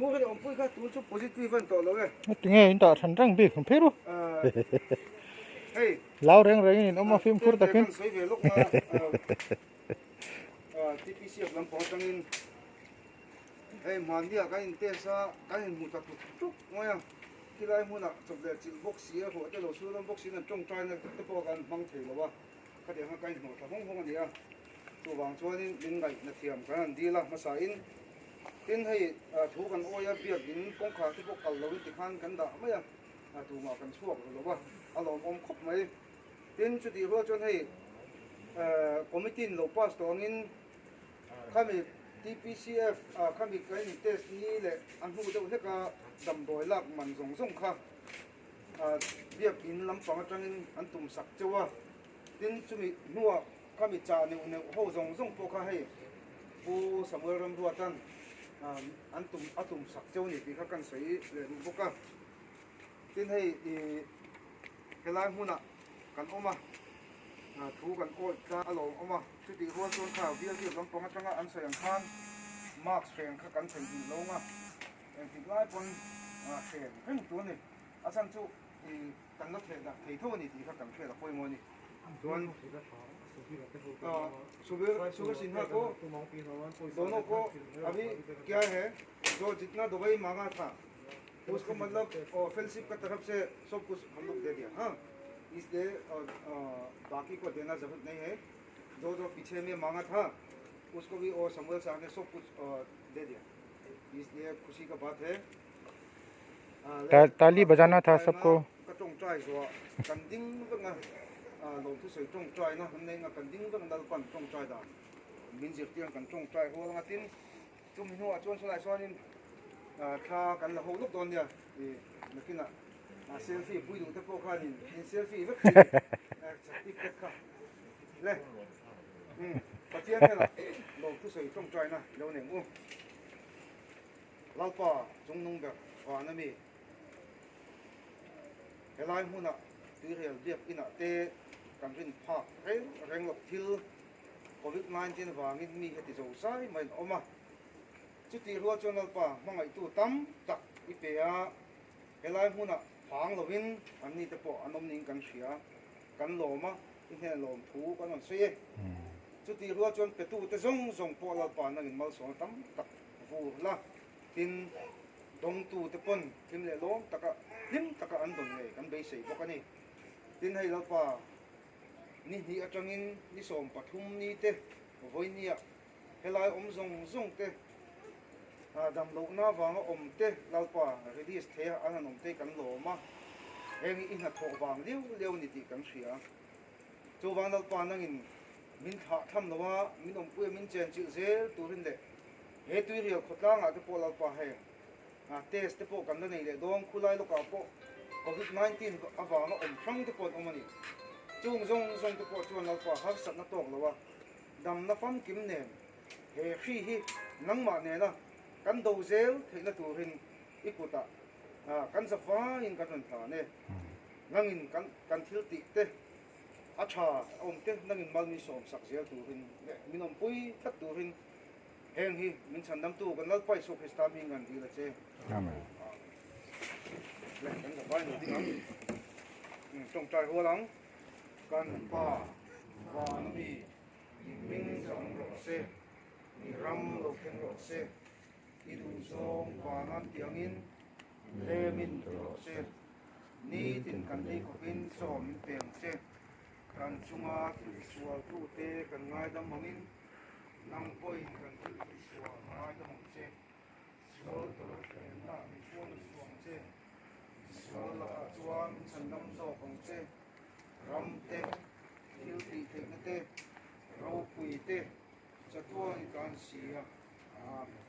Ngur in awmpui kha tun chu positive a ni tawh lo e. Tinge in tah than reng bik phei ru. Hei. Lau reng rengin in awm a fimkhur takin. Kan sawi ve lawk na TPCF lampang atangin hei hmannia kan in test a kan in hmu ta tuk tuk mai a khilai hmunah chawp leh chilh bawk si a ruah te lo sur dawn bawk siin an tawngtaina te pawh kan hmang thei lo a khatiang kha kan inhnawh thla hawng hawng a ni a chuvang chuanin min ngaihna thiam kan han dil a hmasain tin hei thu kan awi a biakin kawngkhar te pawh kal loin tikhan kan dah mai a. A tumah kan chhuak lo lo a, a lawmawm khawp mai. Tin, chutih rual chuan hei committee in lo pass tawh angin khami TPCF khami kan in test ni leh a hnu deuh hlek a damdawi lak man zawng zawng kha biakin lampang atangin an tum sak cheu a. Tin, chumi hnuah khami chah neuh neuh ho zawng zawng pawh kha hei Pu Samuel Ramruatan an tum a tum sak cheu ni tih kha kan sawi leh duh bawk a. Tin hei i helai hmunah kan awm a, thu kan awih tlang a lawm awm a, chutih rual chuan kha bialbiak lampang atanga an sawi ang khan mask hreng kha kan theihnghilh lo ang a, engtik lai pawn hreng reng tur a ni. A chhan chu i kan la theh darh thei tho a ni tih kha kan hriat a pawimawh a ni. Chuan Subir Subir Sinha ko dono ko abhi kya hai jo jitna dawai manga tha usko matlab fellowship का तरफ से सब कुछ हम लोग दे दिया हाँ इसलिए बाकी को देना जरूरत नहीं है जो जो पीछे में मांगा था उसको भी और समुएल साहब ने सब कुछ दे दिया इसलिए खुशी का बात है ताली बजाना था सबको ka tawngtai zuah kan ding vek a lawmthu sawi tawngtai na kan nei anga kan ding vek a Lalpan tawngtai dan min zirtir ang kan tawngtai rual anga tin Chumi hnuah chuan chulai chuanin thla kan la ho lawk dawn nia i nakinah selfie pui duh te pawh khanin in selfie vek thei certificate kha le Pathian hnenah lawm thusawi tawngtaina lo nei ang u. Lalpa chungnung ber van ami helai hmunah tuirial biak inah te kan rin phak reng reng loh thil Covid 19 vangin mi heti zo zai mai an awm a, chutih rual chuan Lalpa hmangaihtu tam tak i pe a, helai hmunah phang lovin anni te pawh an awm niin kan hria, kan lawm a, i hnen lawm thu kan rawn sawi e. Chutih rual chuan petu te zawng zawng pawh Lalpa nangin malsawmna tam tak vur la, tin dawngtu te pawn hlim leh lawm taka hlim taka an dawn ngei kan beisei bawk a ni. Tin hei Lalpa. Ni hnih atangin ni 13 ni te vawinia helai awm zawng zawng te dam lohna avanga awm te Lalpa release theia an han awm te kan lawm a, heng hi i hnathawh vang liau liau a ni tih kan hria. Chuvang Lalpa nangin min thlah tham lo a, min awmpui a min chenchilh zel turin leh he tuirial khawtlangah te pawh Lalpa heng test te pawh kan la nei leh dawn, khulai lawkah pawh Covid 19 avanga awm hrang te pawh an awm a ni. Chung zawng zawng te pawh chuan Lalpa harsatna tawk lo a, damna famkim nen he hri hi nangmah nena kan do zel theihna turin i kutah kan za vangin kan rawn hlan e. Nangin kan kan thil tih te a tha a awm te nangin mal min sawmsak zel turin leh min awmpui tlat turin Heng hi min chhandamtu kan Lalpa Isua Krista hming kan dil a che. Amen. Le kan zavai lo ding ang. Tawngtai rual ang. Kan Pa van ami i hming zang rawh se, i ram lo thleng rawh se, i duhzawng vanan tiangin lemin ti rawh se. Nitin kan ei khawpin chaw min pe ang che. Kan chunga thil sualtute kan ngaidam angin Nang pawhin kan thil tih sual ngaidam ang che, sual tur thlenna min hruai suh ang che, sual lakah chuan min chhandam zawk ang che, ram te, thil tih theihna te, ropui te, chatuan i tan si a. Amen.